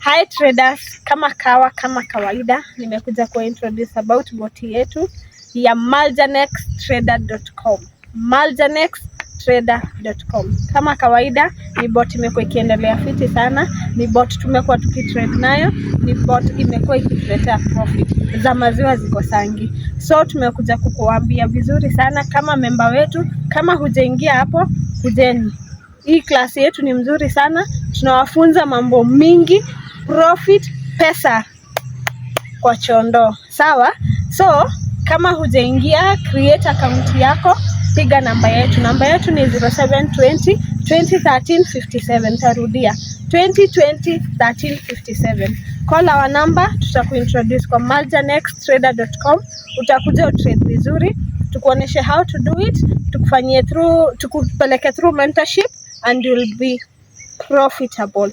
Hi traders, kama kawa kama kawaida, nimekuja ku introduce about bot yetu ya maljanextrader.com. maljanextrader.com. Kama kawaida ni bot imekuwa ikiendelea fiti sana, ni bot tumekuwa tukitrade nayo, ni bot imekuwa ikituletea profit za maziwa ziko sangi. So tumekuja kukuambia vizuri sana kama member wetu, kama hujaingia hapo, kujeni. Hii class yetu ni mzuri sana, tunawafunza mambo mingi, profit, pesa kwa chondo. Sawa? So kama hujaingia, create account yako, piga namba yetu. Namba yetu ni 0720 2013 57. Tarudia 2020 13 57. Call our number, tutakuintroduce kwa maljanextrader.com. Utakuja utrade vizuri, tukuoneshe how to do it, tukufanyie through, tukupeleke through mentorship and you'll be profitable.